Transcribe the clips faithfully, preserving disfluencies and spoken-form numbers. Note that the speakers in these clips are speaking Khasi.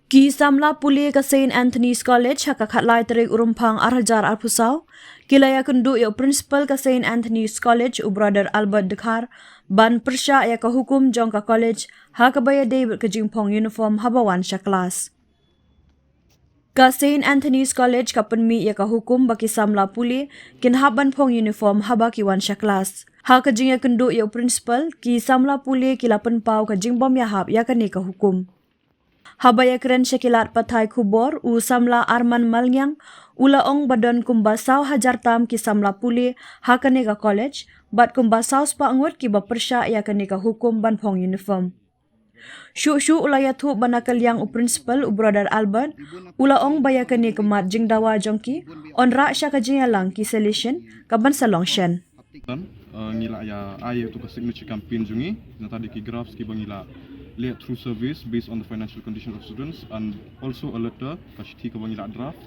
Ki samla pule ka Saint Anthony's College ha ka khatlai tarik u Rymphang ar hajar arphew saw ki la ïakynduh ïa u principal ka Saint Anthony's College, u Brother Albert Dkhar, ban pyrshah ïa ka hukum jong ka college ha kaba ïadei bad ka jingphong uniform haba wan sha klas. Ka Saint Anthony's College ka pynmih ïa ka hukum ba ki samla pule kin hap ban phong uniform haba ki wan sha klas. Ha ka jingïakynduh ïa u principal, ki samla pule ki la pynpaw ka jingbym ïahap ïa kane ka hukum. Haba ïakren sha ki lad pathai khubor, u samla Arman Malngiang u la ong ba don kumba saw hajar tam ki samla pule ha kane ka college, bad kumba saw spah ngut kiba pyrshah ïa kane ka hukum ban phong uniform. Shuh shuh u la ïathuh ba na ka liang u principal, u Brother Albert, u la ong ba ïa kane ka mat jingdawa jong ki yn rah sha ka jingïalang ki Salesian kaban sa long shen. Tan, uh, ngi la ïa ai ïa tu ka signature campaign jong ngi, nangta da ki graphs kiba ngi la leh through surveys based on the financial condition of students, and also a letter, ka shithi kaba ngi la draft,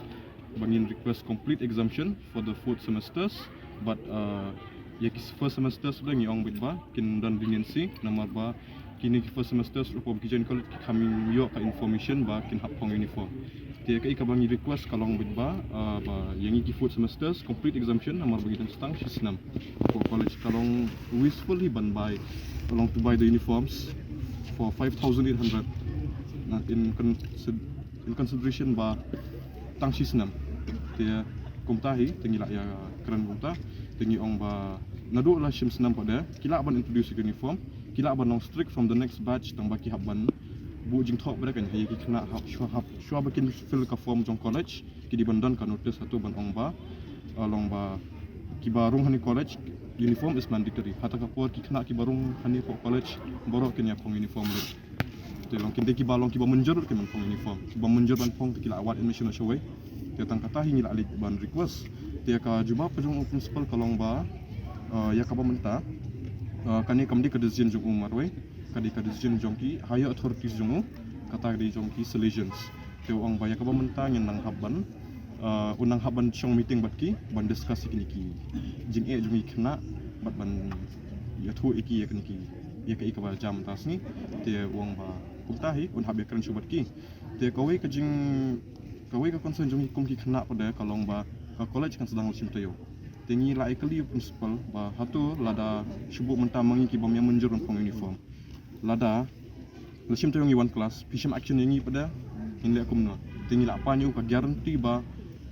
ba ngin request complete exemption for the fourth semesters, but, uh, ïa ki first semesters ruh ngi ong beit ba kin don leniency, namar ba kine ki first semesters ruh, ki join college ki kham ïoh ka information ba kin hap phong uniform. Te kaei kaba ngi request ka long beit ba, uh, ba ïa ngi ki fourth semesters complete exemption, namar ba ngi dang stang shi snem hapoh college. Ka long wasteful hi ban bai, ka long to buy the uniforms for five thousand eight hundred. Na in consid-, in consideration ba tang shi snem. Te kumta hi, te ngi la ïakren kumta, te ngi ong ba naduh la shim snem pat de ki lah ban introduce uniform, ki lah ban long strict from the next batch, tang ba ki hap ban buh jingthoh pat de kan, ha ïa ki khynnah hap shuwa, hap shuwa ba kin fill ka form jong college, ki dei ban don ka notice hato ban ong ba, uh, long ba kiba rung ha ine college uniform is mandatory. Hata ka por ki khynnah kiba rung ha ine hapoh college baroh kin ïa phong uniform ruh. Te long kin dei kiba long kiba mynjur ruh kin phong uniform. Kiba mynjur ban phong te ki la wad admission na shawei. Te tang kata hi ngi la leit ban request. Te ka jubab ka jong u principal ka long ba, uh, ïa kaba mynta, uh, kane kam dei ka decision jong u marwei. Ka dei ka decision jong ki higher authorities jong u, kata ka dei jong ki Salesians. Te u ong ba ïa kaba mynta ngin nang hap ban, uh, u nang hap ban shong meeting bad ki ban discuss ïa kine ki jingeh jong ki khynnah bad ban ïathuh ïa ki ïa kine ki, ïa kaei kaba jia mynta sngi. Te u ong ba kumta hi un hap ïakren shuh bad ki. Te kawei ka jing, kawei ka concern jong ngi kum ki khynnah pat de ka long ba ka college kan sdang la shim taïew. Te ngi la ïakylli ïa u principal ba hato lada shu buh mynta ma ngi ki bym ïa mynjur ban phong uniform. Lada la shim taïew ngi wan klas, phi shim action ïa ngi pat de, ngin leh kumno? Te ngi la pan ïa u ka guarantee ba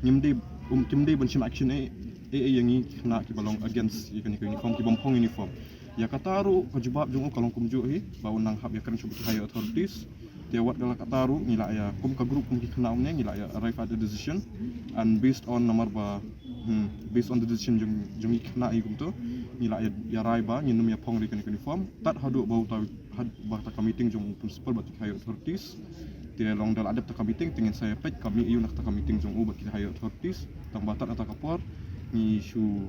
ngim dei, um, kim dei ban shim action ei ei ïa ngi khynnah kiba long against ïa kane ka uniform, ki bym phong uniform. Ïa kata ruh ka jubab jong u ka long kumjuh hi ba u nang hap ïakren shuh bad ki higher authorities. Te wat la kata ruh ngi la ïa, kum ka group, kum ki khynnah kumne, ngi la ïa arrive at a decision, and based on namar ba, hmm, based on the decision jong, jong ki khynnah hi kumto, ngi la ïa, ïa rai ba ngin ym ïa phong re kane ka uniform tad haduh ba uta, had, ba ta ka meeting jong u principal bad ki higher authorities. Te long da la dep ta ka meeting te ngin sa ïa peit ka mih aïu na kata ka meeting jong u bad ki higher authorities. Tang ba tad kata ka por ngi shu,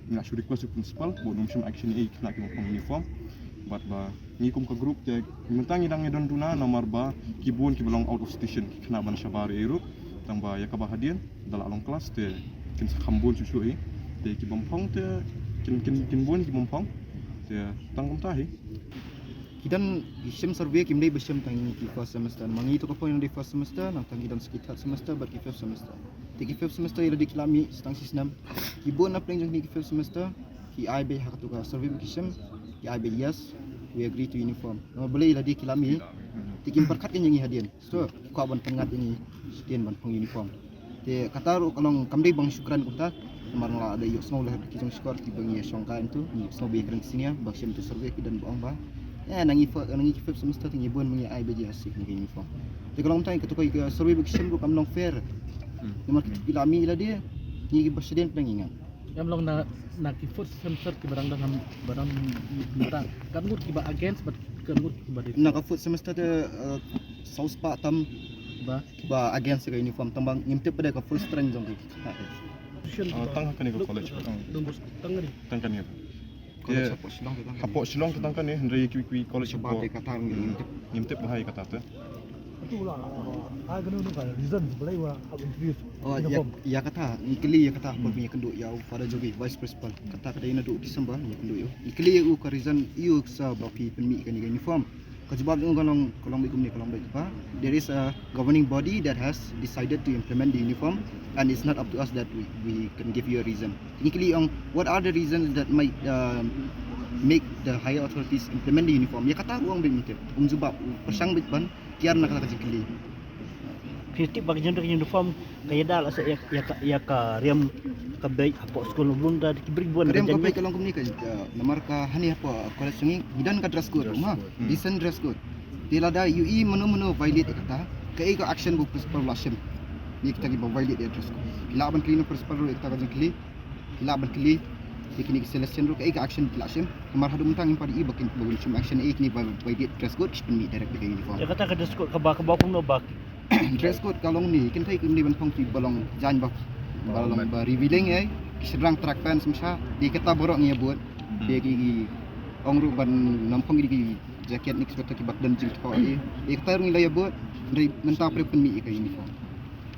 ngi la shu request u principal ba un ym shim action ei ei khynnah ki bym phong uniform. Bad ba ngi kum ka group te mynta ngi dang ïa don duna namar ba ki bun kiba long out of station, ki khynnah ban shabar ei ruh. Tang ba ïa kaba hadien da la long klas te kin sa kham bun shuh shuh ei. Te ki bym phong te kin, kin, kin bun ki bym phong. Te tang kumta hi. Ki don, ki shim survey kim dei ba shim tang ïa ngi ki first semester. Ma ngi to ka point ngi dei first semester, nangta ki don sa ki third semester bad ki fifth semester. Te ki fifth semester ïa lade ki la mih sa tang shi snem. Ki bun na pdeng jong ngi ki fifth semester ki ai beit ha kato ka survey ba ki shim, ki ai beit yes, we agree to uniform. Namar balei ïa lade ki la mih, te kim pyrkhat kein ïa ngi hadien. So ki kwah ban pynngat ïa ngi hadien ban phong uniform. Te kata ruh ka long kam dei ba nga shu kren kumta. Namar nga la dei ïohsngew lehse ki jong shkor kiba ngi ïa shongkai hangto, ngi ïohsngew ba ïa kren ki senior ba shim to survey ki don ba ong ba, eh, na ngi fo-, na ngi ki fifth semester te ngi bun ba ngi ai beit yes ïa kane ka uniform. Te ka long kumta, kato ka survey ba ki shim ruh kam long fair. Hmm. Namar kito ki la mih ïa lade, ngi kiba shadien pat ngi ngat. Em long na, na ki fourth semester kiba dang dang, ba dang mynta, katno ngut kiba against bad katno ngut kiba dei? Na ka fourth semester te, eh, saw spah tam ba, ba against ka uniform, tang ba ngim tip pat de ka full strength jong ki. Ah, tang ha kane ka college. Tang kane. College hapoh Shillong te tang kane. Hapoh Shillong te tang kane, hynrei kiwei kiwei college hapoh. Shabar te kata ngim tip. Ngim tip ba ha ïa kata te. Atu la, ah, kano kano ka reason balei wa hap introduce uniform? Oh, ïa, ïa kata ngi kylli ïa kata hapoh ngi ïakynduh ïa u Father Jovi, Vice Principal. Kata ka dei naduh December ngi ïakynduh ïa u. Ngi kylli ïa u ka reason ïa u sa ba phi pynmih kane ka uniform. Ka jubab jong u ka long, ka long beit kumne, ka long beit kpa. There is a governing body that has decided to implement the uniform, and it's not up to us that we, we can give you a reason. Ngi kylli ong, what are the reasons that might uh, make the higher authorities implement the uniform? Ïa kata ruh ong beit mynta. Um jubab, u pyrshang beit ban kiar na kata ka jingkylli. Phi tip ba ka jingdon uniform ka ïada la sa ïa, ïa ka, ïa ka riam ka beit hapoh skul, bun da ki bri bun. Ka riam ka beit ka long kumne ka, uh, namar ka hangne hapoh college jong ngi ngi don ka dress code, ma. Decent dress code. Te lada ïohi mano mano violate ïa kata, kaei ka action ba u principal u la shim ïa kita kiba violate ïa dress code? Phi lah ban kylli na u principal ruh ïa kata ka jingkylli. Phi lah ban kylli ïa kine ki Celestian ruh kaei ka action phi lah shim. Namar haduh mynta ngim pat i ba kin, ba kin shim action, eh, kine ba violate dress code ki pynmih direct da ka uniform. Ïa kata ka dress code kaba, kaba kumno ba? Dress code ka long ne, kynthei kumne ban phong ki ba long jaiñ ba, ba long ba revealing, eh, ki shynrang track pants mynta. Te kata baroh ngi ïa bud. Te ki, ki ong ruh ban nym phong ki jacket ne ki sweater kiba don jingthoh, eh. Te kata ruh ngi la ïa bud. Hynrei mynta pyrshah pynmih ïa ka uniform.